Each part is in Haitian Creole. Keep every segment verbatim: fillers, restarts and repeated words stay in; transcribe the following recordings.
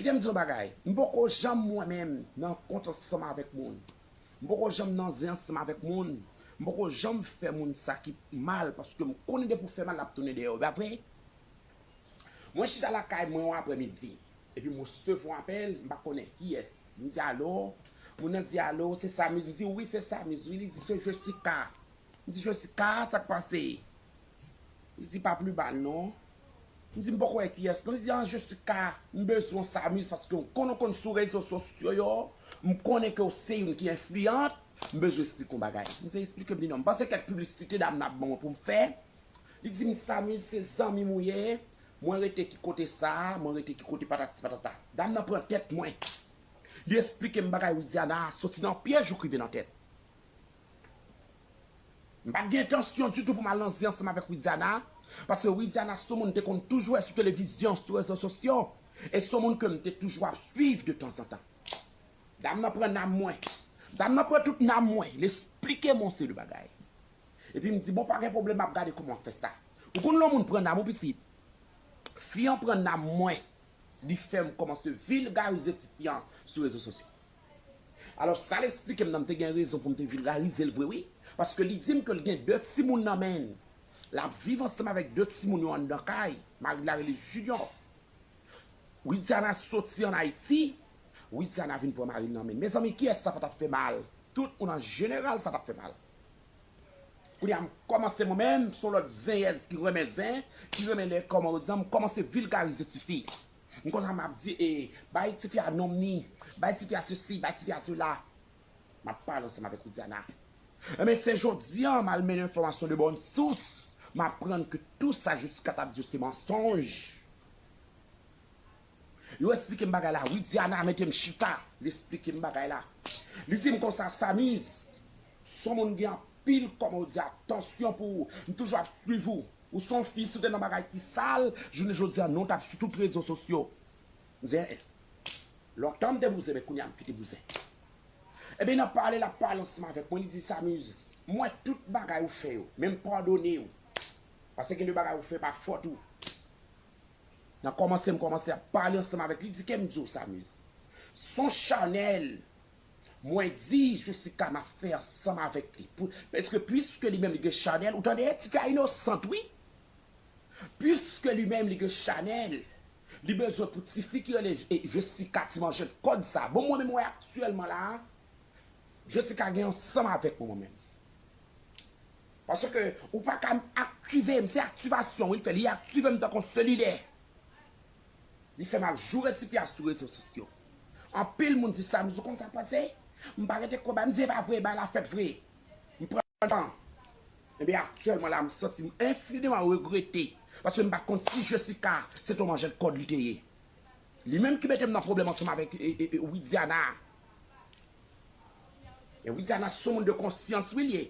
Kite m di yon bagay. M poko janm mwen menm nan kont ansanm avèk moun. M poko janm nan zen ansanm avèk moun. M poko janm fè moun sa ki mal, paske m konnen depi w fè mal, l ap tounen dèyè w, pa vre? Mwen chita lakay mwen yon aprèmidi, epi m resevwa yon apèl, m pa konnen kiyès. M di, "Alo?" Moun nan di, "Alo, se Samiz?" M di, "Wi, se Samiz, wi." Li di, "Se Jessica." M di, "Jessica, sa k pase?" Li di, "Pa pli mal, non." M di, "M poko wè kiyès, non." Li di, "An, Jessica, m bezwen w Samiz, paske m konn ou konn sou rezo sosyo yo, m konnen ke w se youn ki enfliyan, m bezwen eksplike yon bagay." M di, "Eksplike m," li di, "non, m panse kèk piblisite dam nan ap ban mwen pou m fè." Li di m, "Samiz, se zanmi m ou ye, mwen rete ki kote sa, mwen rete ki kote patati patata." Dam nan pran tèt mwen. Li eksplike m bagay Widiana a, soti nan pye jouk rive nan tèt. M pa t gen entansyon ditou pou m al nan zen ansanm avèk Widiana, paske Widiana se yon moun m te konn toujou wè sou televizyon, sou rezo sosyo, e se yon moun ke m te toujou ap swiv de tanzantan. Dam nan pran nanm mwen. Dam nan pran tout nanm mwen. Li eksplike m yon seri de bagay. Epi m di, "Bon, pa gen pwoblèm, m ap gade kòman m fè sa." Ou konn lè yon moun pran nanm ou, pitit? Fi an pran nanm mwen. Li fè m kòmanse vilgarize tifi an sou rezo sosyo. Alò, sa l eksplike m nan, m te gen rezon pou m te vilgarize l vre, wi. Paske li di m ke l gen de timoun nan men l. L ap viv ansanm avèk de timoun yo anndan kay. Mari l la rele Junior. Widiana soti ann Ayiti, Widiana vin pran mari l nan men l. Mezanmi, kiyès sa pa t ap fè mal? Tout moun an jeneral, sa t ap fè mal. Kounye a, m kòmanse mwen menm, se yon lòt zenyèz ki renmen zen, ki renmen lè kòman yo di an, m kòmanse vilgarize tifi. M konsa m ap di, e, bay tifi a nonm ni, bay tifi a sesi, bay tifi a sela. M ap pale ansanm avèk Widiana. Enben, se jodi a, m al mennen enfòmasyon de bòn sous, m aprann ke tou sa Jessica t ap di yo se mansonj. Yo eksplike m bagay la. Widiana mete m chita. Li eksplike m bagay la. Li di m konsa, "Samiz, se yon moun gen anpil, kòman yo di, atansyon pou ou. M toujou ap swiv ou. Ou se yon fi, si w te nan bagay ki sal, jounen jodi a, non w t ap sou tout rezo sosyo." M di, "En, en." Lontan m te bouzen, men kounye a m kite bouzen. Ebyen, nan pale l ap pale ansanm avèk mwen, li di, "Samiz, m wè tout bagay ou fè yo, men m padone w. Paske gen de bagay ou fè pa fòt ou." Nan kòmanse, m kòmanse ap pale ansanm avèk li, di, "Ke m di w, Samiz? Se yon chanèl mwen di Jessica m ap fè ansanm avèk li. Pou, paske piske li menm li gen chanèl, ou tande, tifi a inosant, wi. Piske li menm li gen chanèl, li bezwen pou tifi ki rele, e, Jessica, ti manjèt kòd sa. Bon, mwen menm, wè aktyèlman la, Jessica gen ansanm avèk mwen, mwen menm. Paske ou pa ka aktive m, se aktivasyon, wi, l fè, li aktive m tankou selilè. Li fè m ap joure tifi a sou rezo sosyo. Anpil moun di, "Samiz, ou konn sa k pase? M pa rete kòb la." M di, "E pa vre, bagay la fèt vre." M pran tan. Ebyen, aktyèlman la, m santi m enfiniman regrete. Paske m pa t konn si Jessica se t on manjèt kòd li te ye. Li menm ki mete m nan pwoblèm ansanm avèk, e, e, e, Widiana. E Widiana se yon moun de konsyans, wi, li ye.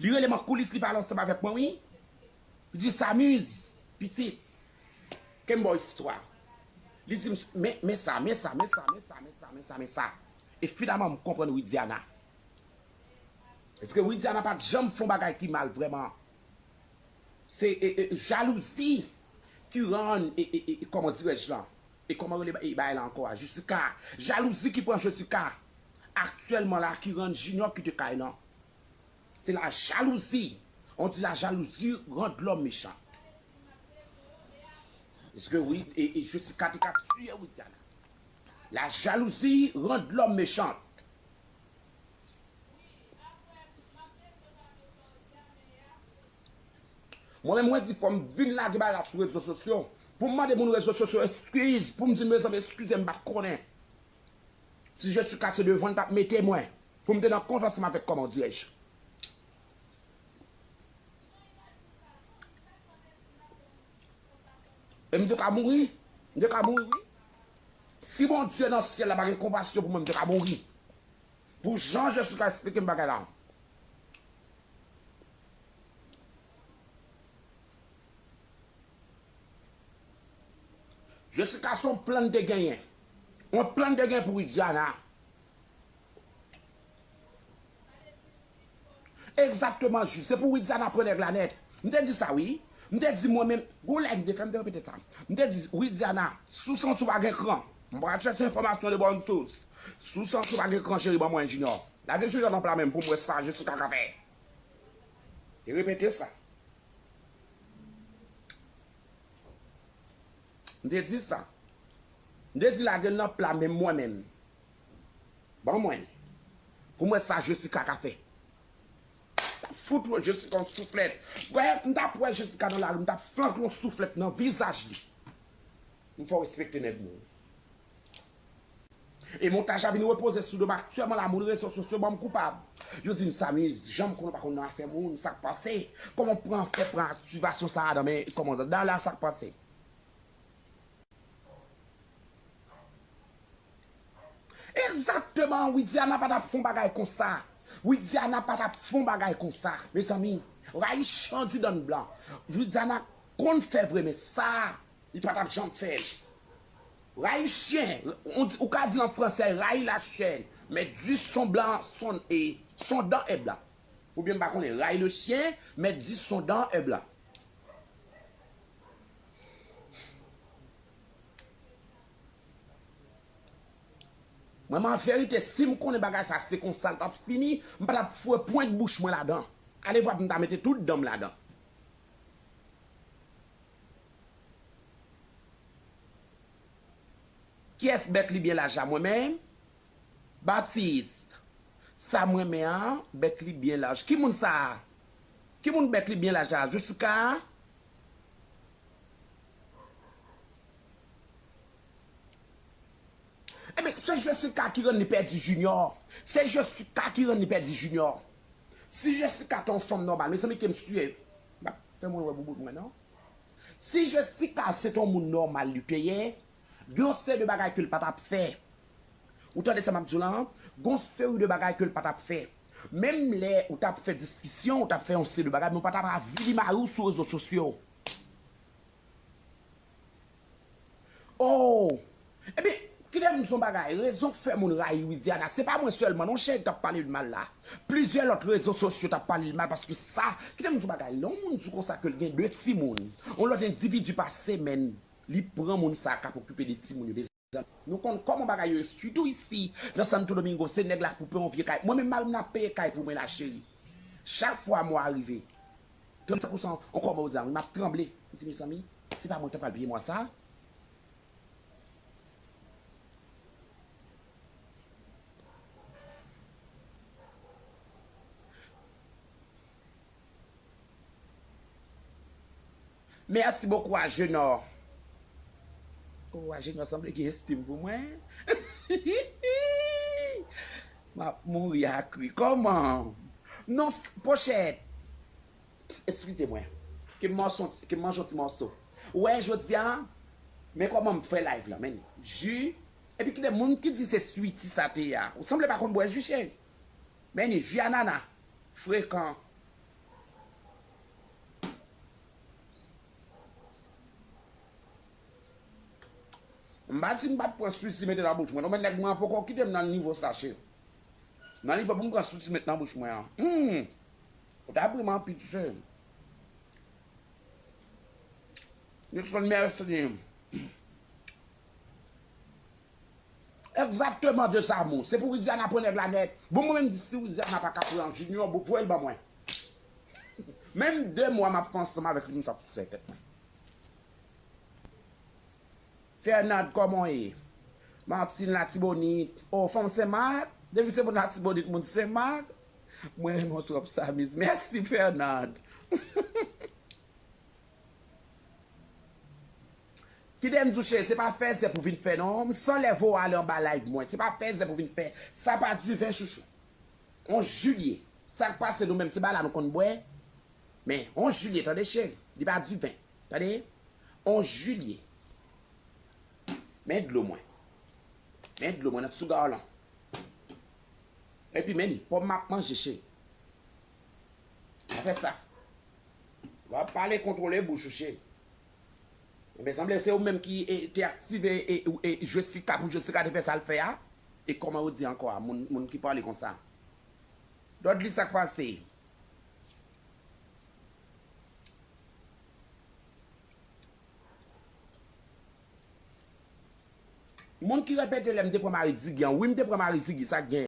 Li rele m an koulis, li pale ansanm avèk mwen, wi. Li di, "Samiz, pitit, ke m ba w istwa." Li di m, "Men, men sa, men sa, men sa, men sa, men sa, men sa, men sa." E finalman, m konprann Widiana. Èske Widiana pa t janm fè yon bagay ki mal vrèman? Se, e, e, jalouzi ki rann, e, e, e, e, kòman dirèj lan? E kòman rele ba-, e, bagay la ankò a? Jessica. Jalouzi ki pran Jessica aktyèlman la, ki rann Junior kite kay lan. Se la jalouzi. On dit la jalousie rend l'homme méchant. Èske wi, e, e Jessica te ka tiye Widiana? La jalousie rend l'homme méchant. Mwen menm, mwen di, fò m vin lage bagay la sou rezo sosyo. Pou m mande moun rezo sosyo eskiz, pou m di, "Mezanmi, eskize m, m pa t konnen." Si Jessica se devan l t ap mete mwen, pou m te nan kont ansanm avèk, kòman dirèj? E m te ka mouri, m te ka mouri, wi. Si Bondye nan syèl la pa gen konpasyon pou mwen, m te ka mouri. Pou jan Jessica eksplike m bagay la. Jessica se yon plan l te genyen. Yon plan l te genyen pou Widiana. Egzakteman, Jules. Se pou Widiana pran nèg la nèt. M te di sa, wi. M te di mwen menm, gon lè m te fè, m te repete sa. M te di, "Widiana, si w santi w pa gen kran, M pral chèche enfòmasyon de bòn sous. Si w santi w pa gen kran, cheri, ban mwen, Junior. Lage Junior nan pla men m pou m wè sa Jessica ka fè. E repete sa. M te di sa. M te di lage l nan pla men m mwen menm. Ban mwen. Pou m wè sa Jessica ka fè. Fout Jessica yon souflèt. Wè, m t ap wè Jessica nan lari, m t ap flanke yon souflèt nan vizaj li. M fè w respekte nèg mwen. E montaj la vin repoze sou do m aktyèlman la, moun rezo sosyo ban m koupab. Yo di m, Samy, jan m konnen w pa konn nan afè moun, sa k pase? Kòman w pran fè pran akizasyon sa a nan men kòmandan la, sa k pase? Egzakteman, Widiana pa t ap fè yon bagay konsa. Widiana pa t ap fè yon bagay konsa. Mezanmi, rayi chan di dan blan. Widiana konn fè vre, men sa, li pa t ap janm fè l. Rayi chen, ou, ou ka di l an fransè, rayi la chienne, mais du son blanc, son, e, son dent est blanc. Oubyen m pa konnen, rayi le chien, mais du son dent est blanc. Mwen, an verite, si m konnen bagay sa se konsa l t ap fini, m pa t ap foure pwent bouch mwen ladan. Ale vwa pou m ta mete tout dan m ladan. Kiyès bèk li byen laj la? Mwen menm? Batis. Sa m renmen an, bèk li byen laj. Ki moun sa a? Ki moun bèk li byen laj la? Jessica? Ebyen, se Jessica ki rann li pèdi Junior. Se Jessica ki rann li pèdi Junior. Si Jessica te yon fanm nòmal, mezanmi, ke m siye. M ap fè moun wè boubout mwen, non? Si Jessica se te yon moun nòmal li te ye, gen yon seri de bagay ke l pa t ap fè. Ou tande sa m ap di w la, an? Gen yon seri de bagay ke l pa t ap fè. Menm lè ou t ap fè diskisyon, ou t ap fè yon seri de bagay, men ou pa t ap avili mari w sou rezo sosyo. Oh! Ebyen, kite m di w yon bagay, rezon k fè moun rayi Widiana, se pa mwen sèlman non, cheri, k t ap pale l mal la. Plizyè lòt rezo sosyo t ap pale l mal, paske sa, kite m di w yon bagay, lè yon moun di w konsa ke l gen de timoun, yon lòt endividi pa semèn, li pran moun sa k ap okipe de timoun yo, mezanmi. Nou konn kòman bagay yo ye, sitou isi, nan Santo Domingo, se nèg la koupe yon vye kay. Mwen menm, mari m nan peye kay pou mwen la, cheri. Chak fwa mwa rive, trannsenk pousan, on kòman yo di a, wi, m ap tranble. M di, mezanmi, se pa mwen k ta pral peye mwa sa a? Mèsi bokou, Ajenò. Oh, Ajenò sanble gen estim pou mwen. M ap mouri ak ri. Kòman? Non, s-, Pochèt. Eskize mwen. Ke m mòso, ke m manje yon ti mòso. Ou wè, jodi a, men kòman m fè live la, men ni ji. Epi ki de moun ki di se switi sa te ye a? Ou sanble pa konn bwè ji, cheri. Men ni ji anana. Frekan. M pa di m pa t pran switi mete nan bouch mwen. Non, men nèg mwen an poko kite m nan nivo sa, cheri. Nan nivo pou m pran switi met nan bouch mwen an. Hmm. Ou ta bri m anpil, cheri. Nilson, mèsi. Egzakteman, de zamou. Se pou Widiana pran nèg la nèt. Bon, mwen menm di si Widiana pa ka pran Junior, bon, voye l ban mwen. Menm de mwa m ap fè ansanm avèk li, m sa fè tèt mwen. Fernand, kòman w ye? Martine Latibonit. Oh, fanm Senmak? Depi se moun Latibonit, moun Senmak. Mwen renmen w twòp, Samiz. Mèsi, Fernand. Kite m di w, cheri, se pa fèzè pou vin fè, non. M san lè voye ale anba live mwen. Se pa fèzè pou vin fè. Sa pa diven, chouchou. On jilye. Sa k pase, nou menm, se bagay la nou konn bwè. Men, on jilye, tande, cheri. Li pa diven. Tande? On jilye. Men dlo mwen. Men dlo mwen nan ti gawon lan. Epi men ni, pòm m ap manje, cheri. Pa fè sa. W ap pale, kontwole bouch ou, cheri. Ebyen, sanble se ou menm ki, e, te aktive, e, e, Jessica pou Jessica te fè sa l fè a. E kòman yo di ankò a, moun, moun ki pale konsa? Dòdli, sa k pase? Sa k pase? Moun ki repete lè m te pran mari Ziggy an. Wi, m te pran mari Ziggy, sa k gen?